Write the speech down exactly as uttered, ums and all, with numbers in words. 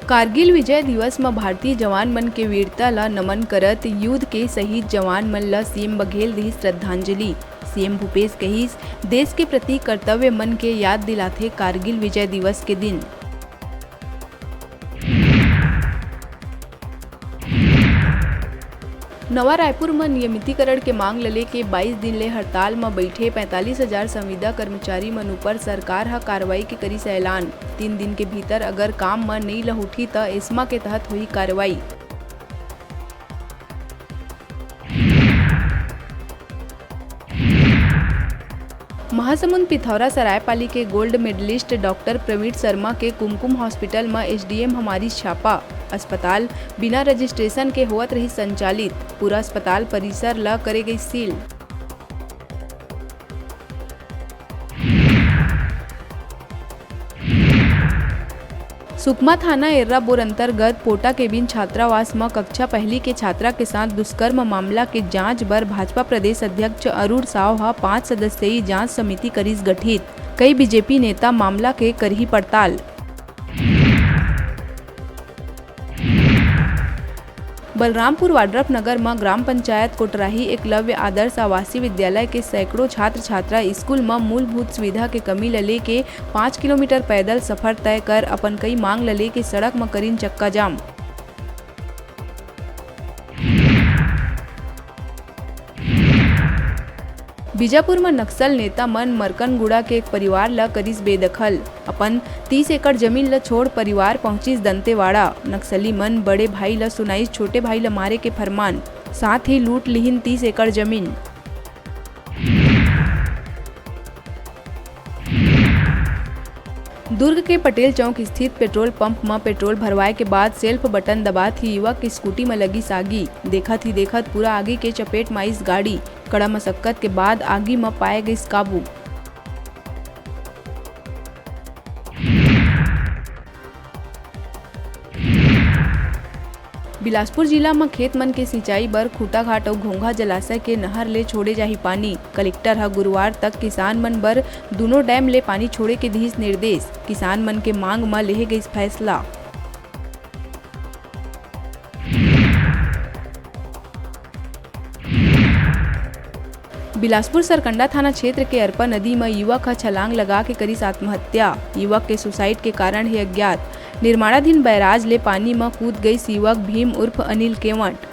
कारगिल विजय दिवस म भारतीय जवान मन के वीरता ल नमन करत युद्ध के शहीद जवान मन ल सीएम बघेल दिस श्रद्धांजलि। सीएम भूपेश कहिस, देश के प्रति कर्तव्य मन के याद दिलाथे कारगिल विजय दिवस के दिन। नवा रायपुर म नियमितीकरण के मांग ल लेके बाईस दिन ले हड़ताल म बइठे पैंतालीस हजार संविदा कर्मचारी मन उपर सरकार ह कार्रवाई के करिस ऐलान। तीन दिन के भीतर अगर काम म नइ लहुटही, त एस्मा के तहत होही कार्रवाई। महासमुंद पिथौरा सरायपाली के gold medalist doctor Praveen Sharma के कुमकुम हॉस्पिटल म एसडीएम ह मारिस छापा। अस्पताल बिना रजिस्ट्रेशन के होवत रहिस संचालित। पूरा अस्पताल परिसर ल करे गइस सील। सुकमा थाना एर्राबोर अंतर्गत पोटा केबिन छात्रावास म कक्षा पहली के छात्रा के साथ दुष्कर्म मामला के जांच बर भाजपा प्रदेश अध्यक्ष अरुण साव ह पांच सदस्यीय जांच समिति करिस गठित। कई बीजेपी नेता मामला के करही पड़ताल। बलरामपुर वाड्रफ नगर म ग्राम पंचायत कोटराही एकलव्य आदर्श आवासीय विद्यालय के सैकड़ों छात्र छात्रा स्कूल म मूलभूत सुविधा के कमी ल लेके पाँच किलोमीटर पैदल सफर तय कर अपन कई मांग ल लेके सड़क म करिन चक्का जाम। बीजापुर म नक्सल नेता मन मरकनगुड़ा के एक परिवार ल करिस बेदखल। अपन तीस एकड़ जमीन ल छोड़ परिवार पहुंचिस दंतेवाड़ा। नक्सली मन बड़े भाई ल सुनाइस छोटे भाई ल मारे के फरमान, साथ ही लूट लिहिन तीस एकड़ जमीन। दुर्ग के पटेल चौक स्थित पेट्रोल पंप म पेट्रोल भरवाए के बाद सेल्फ बटन दबात ही युवक के स्कूटी म लगिस आगी। देखत ही देखत पूरा आगी के चपेट म आइस गाड़ी। कड़ा मशक्कत के बाद आगी म पाए गइस काबू। बिलासपुर जिला म खेत मन के सिंचाई बर खूंटाघाट अउ घोंघा जलाशय के नहर ले छोड़े जाही पानी। कलेक्टर ह गुरुवार तक किसान मन बर दूनों डैम ले पानी छोड़े के दिहिस निर्देश। किसान मन के मांग म लेहे गइस फैसला। बिलासपुर सरकंडा थाना क्षेत्र के अरपा नदी म युवक ह छलांग लगा के करिस आत्महत्या। युवक के सुसाइड के कारण हे अज्ञात। निर्माणाधीन बैराज ले पानी म कूद गइस युवक भीम उर्फ अनिल केवंट।